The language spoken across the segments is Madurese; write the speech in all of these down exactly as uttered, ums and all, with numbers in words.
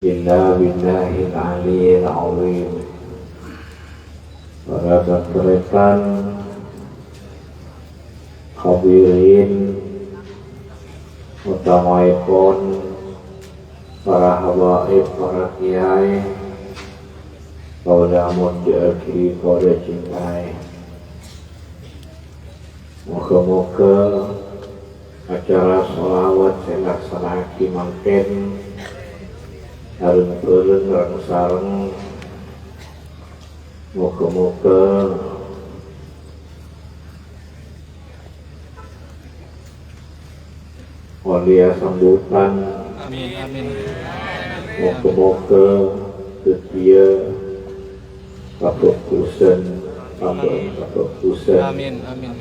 Illa billahil aliyil azim. Para tan-tarètan, hadirin, utamaèpon para habaib, para kèyaè, kaulâ molja'aghi, kaulâ cintaè. Moghâ-moghâ acara sholawat sè èlaksanaaghi mangkèn reng-bhâreng reng-sareng. Moghâ-moghâ ollèya sambutan. Amin, amin. Moghâ-moghâ dhâddhiyâ kabhâghusân, tambâ'ân kabhâghusân. Amin, amin.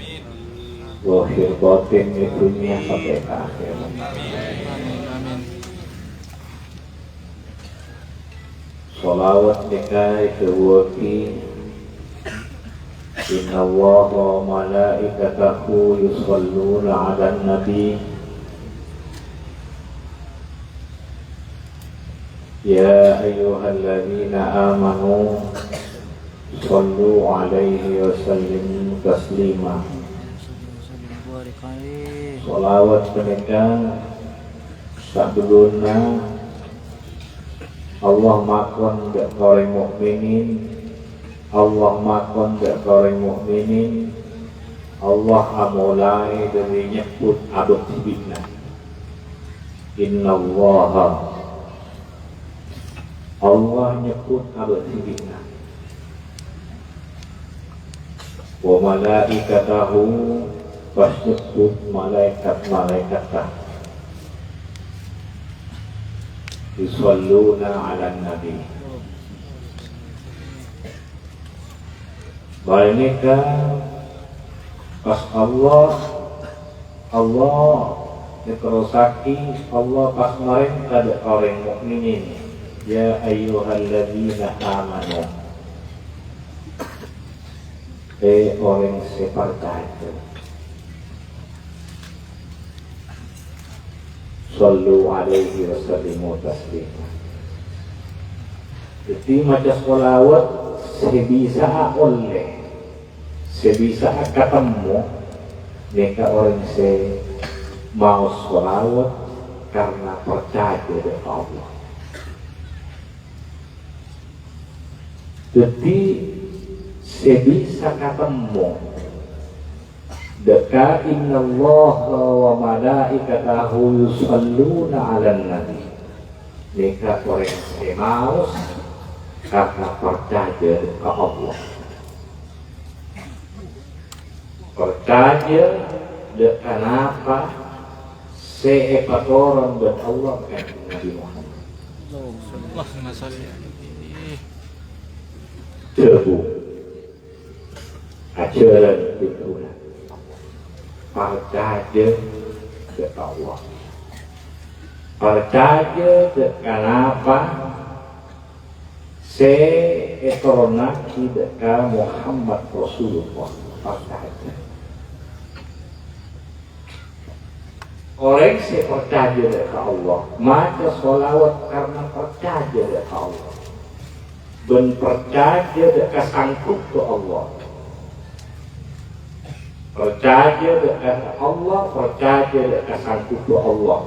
Lahèr bâtèn è dhunnya sampè' ka akhèrat. Amin, amin. Sholawat nèka èdhâbuwâghi, "Innallaha wa malaikatahu yusholluna 'alan nabi. Ya ayyuhalladzina amanu shollu 'alaihi wa sallimu taslima." Sholawat panèka sadhâjâna Allah makon dâ' ka orèng mukminin, Allah makon dâ' ka orèng mukminin, Allah amolaè dâri nyebbhut abâ' dhibi'na. Innallaha, Allah nyebbhut abâ' dhibi'na. Wa malaikatahu, pas nyebbhut malaèkat-malaèkatta. Yusholluna 'alan nabi. Bârâmpa pas Allah, Allah èterrossaghi, Allah pas marènta dâ' ka orèng mukminin, "Ya ayyuhalladzina amanu." È orèng sè parcajâ. Shollu 'alaihi wa sallimu taslima. Dhâddhi maca sholawat sè bisa'a ollè, sè bisa'a katemmo, nèka orèng sè maos sholawat karna parcajâ dâ' ka Allah. Dhâddhi, sè bisa katemmo dâ' ka "Innallaha wa malaikatahu yusholluna 'alan nabi", nèka orèng sè maos karna parcajâ ka Allah. Parcajâ dâ' ka napa sè èpatoron bân Allah ka Nabbhi Muhammad. Allahumma shalli alaihi. Dhâbu, ajhâlân pèttongan. Parcajâ dâ' ka Allah. Parcajâ dâ' ka napa sè ètoronnaghi dâ' ka Muhammad Rasulullah. Parcajâ. Orèng sè parcajâ dâ' ka Allah, maca sholawat karna parcajâ dâ' ka Allah, bân parcajâ dâ' ka sanggubbhâ Allah. Parcajâ dâ' ka Allah, parcajâ dâ' ka sanggubbhâ Allah.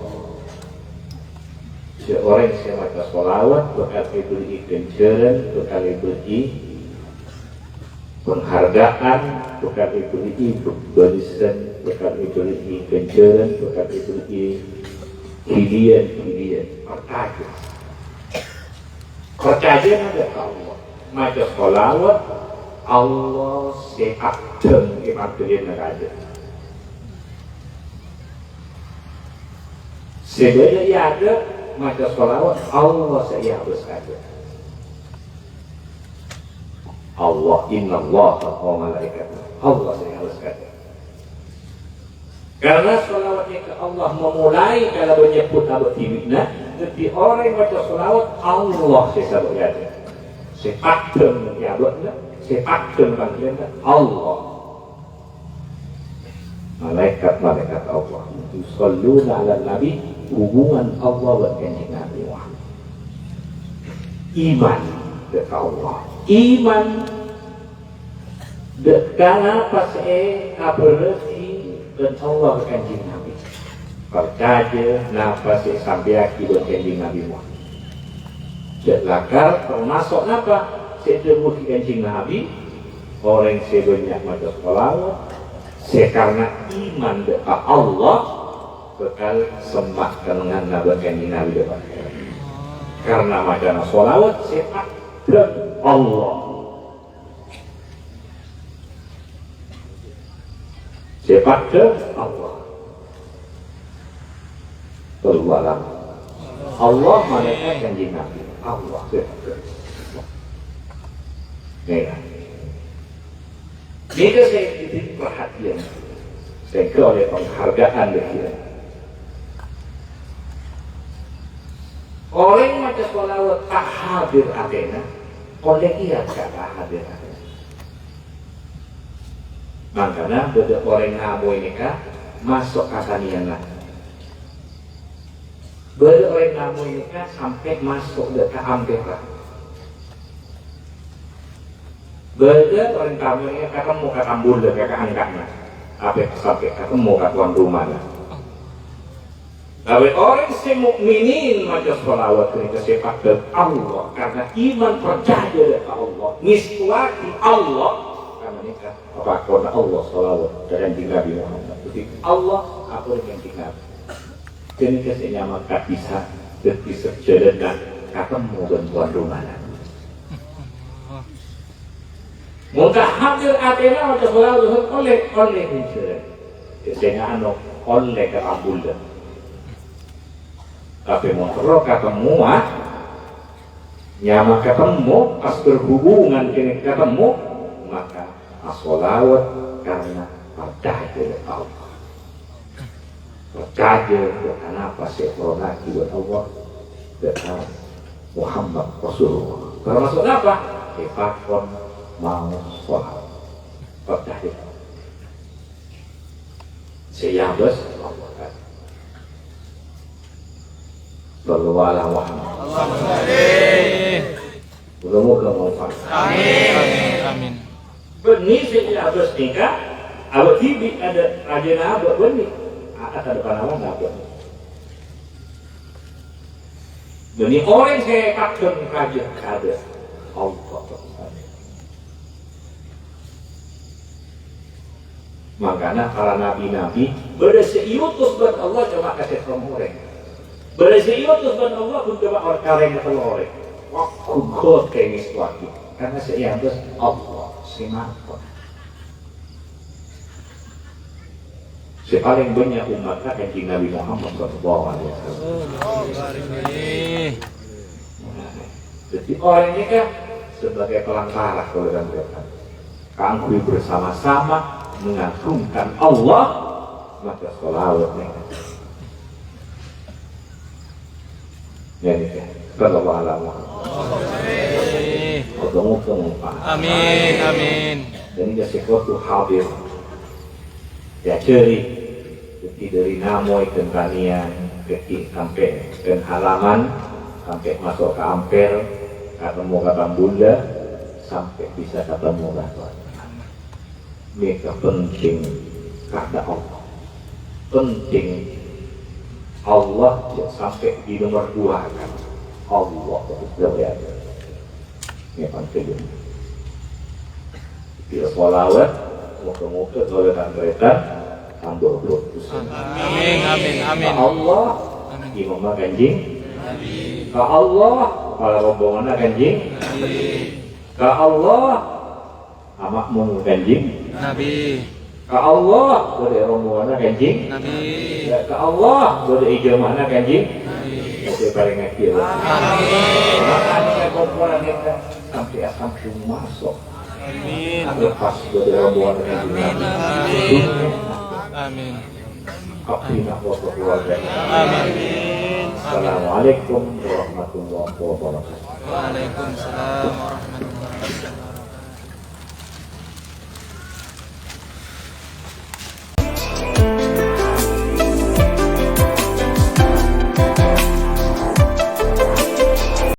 Sè orèng sè maca sholawat bhâkal èberri'i ghânjhârân, bhâkal èberri'i penghargaan, bhâkal èberri'i bâlessân, bhâkal èberri'i ghânjhârân, bhâkal èberri'i ghiliyân-ghiliyân. Parcajâ. Parcajâ nèka ka Allah. Maca sholawat, Allah sè addhâng è panggellèyanna kaadâ'. Sè bâdâ è adâ', maca sholawat, Allah sè è abâs kaadâ'. Allah, innallaha wa malaikatahu. Allah sè è abâs kaadâ'. Karna shalawat nèka Allah mamolaè kalabân nyebbhut abâ' dhibi'na, dhâddhi orèng maca shalawat, Allah sè sabâ' è atèna. Sè paddhâng è abâ'na, sè paddhâng panggilânna, Allah. Malaèkat-malaèkat Allah, yusholluna 'alan nabi, hubungan Allah bân Kanjeng Nabi Muhammad. Iman dâ' ka Allah. Iman dâ' ka napa sè èkabhârâghi bân Allah ka Kanjeng Nabi. Parcajâ napa sè èsampèyaghi bân Kanjeng Nabi Muhammad. Dâ' lakar tamaso' napa sè èdhâbuwaghi Kanjeng Nabi, orèng sè bânnya' maca shalawat, sè karna iman dâ' ka Allah, bhâkal semma' kennengnganna bân Kanjeng Nabi dâ' ka akhèrat. Karna macana shalawat sè paddhâng Allah. Sè paddhâng Allah. Wallahu a'lam. Allah malaèkat Kanjeng Nabi. Allah sè paddhâng. Nèka. Nèka sè èbhâdhi parhatèyan. Sehingga oleh penghargaan dâri Allah. Orèng maca shalawat ta' hadir atèna, ollè kèya ta' hadir atèna. Mangkana bâdâ orèng namoy nèka maso' ka sanèyanna. Bâdâ orèng namoy nèka sampè' maso' dâ' ka ampèra. Bâdâ orèng tamoy nèka katemmo ka tambulâ ka kaangka'na. Tapè sampè' katemmo ka towan rumana. Tapè orèng sè mukminin maca shalawat ghânèka sè paddhâng Allah karna iman parcajâ dâ' ka Allah, ngèstowaghi Allah, karna nèka papakonna Allah shalawat dâ' Kanjeng Nabi Muhammad. Dhâddhi Allah atorè Kanjeng Nabi. Ghânèka sè nyama ka'dissa' dhâddhi sajhâlânna katemmo bân towan rumana. Mon ta' hadir atèna maca shalawat dhuhur ollè, ollè ghânjhârân. Sè ngano ollè ka tambulâ. Tapè mon terro katemmo, ah, nyama katemmo, pas berhubungan kènè' katemmo, maka ashalawat karna parcajâ dâ' Allah. Parcajâ dâ' ka napa sè ètoronnaghi bân Allah dâ' ka Muhammad Rasulullah. Tamaso' napa? Èpakon maos shalawat. Parcajâ. Sè èabâs Allah kan. Shallu ala Muhammad. Moga-moga manfaat. Amin. Amin. Bânnè sè èabâs nèka, abâ' dhibi' adâ' rajâna abâ' bânnè. A'a tadâ' panawana abâ'. Bânnè orèng sè paddhâng rajâ kadâ'. Allah. Mangkana para nabi-nabi bâdâ sè èotos bân Allah coma ka sèttong orèng. Bâdâ sè èotos bân Allah ghun coma or-, karèng tello orèng. Wah, ghun ghotèng èstowaghi. Karna sè èabâs Allah sè makon. Sè palèng bânnya' ommatta Kanjeng Nabi Muhammad sallallahu alaihi wasallam. Dhâddhi, orèng nèka sebagai pelantara, kalau dalam Quran. Kaangghuy bersama-sama mengagungkan Allah, maca shalawat nèka. Nèka, sallallahu alaihi wasallam. Moga-moga manfaat. Amin, amin. Dan ini sekutu hadir. Èajhâri, dhâddhi dâri namoy ghân tanèyan, dhâddhi sampè' ghân halaman, sampè' maso' ka ampèr, katemmo ka tambulâ, sampè' bisa katemmo ka Tuhan. Nèka penting karna Allah. Penting Allah jhâ' sampè' di nomor dua kan. Allah itu ya. Nèka penting. Dia sholawat, moga-moga kalau dan kereta tambah bagus. Amin, amin, amin. Ka Allah, amin. Imamnya Kanjeng. Amin. Ka Allah, kepala rombongannya Kanjeng. Amin. Ka Allah, amakmum Kanjeng. Nabi. Ka Allah, bâdâ rombongannya Kanjeng. Nabi. Ka Allah, bâdâ ijamahnya Kanjeng. Nabi. Oke, paling ngaji ya. Amin. Makanya komponen kita sampai asam masuk. Amin. Lepas dari rombongan Kanjeng Nabi. Amin. Amin. Abdhina poto keluarga. Amin. Assalamualaikum warahmatullahi wabarakatuh. Waalaikumsalam warahmatullahi wabarakatuh.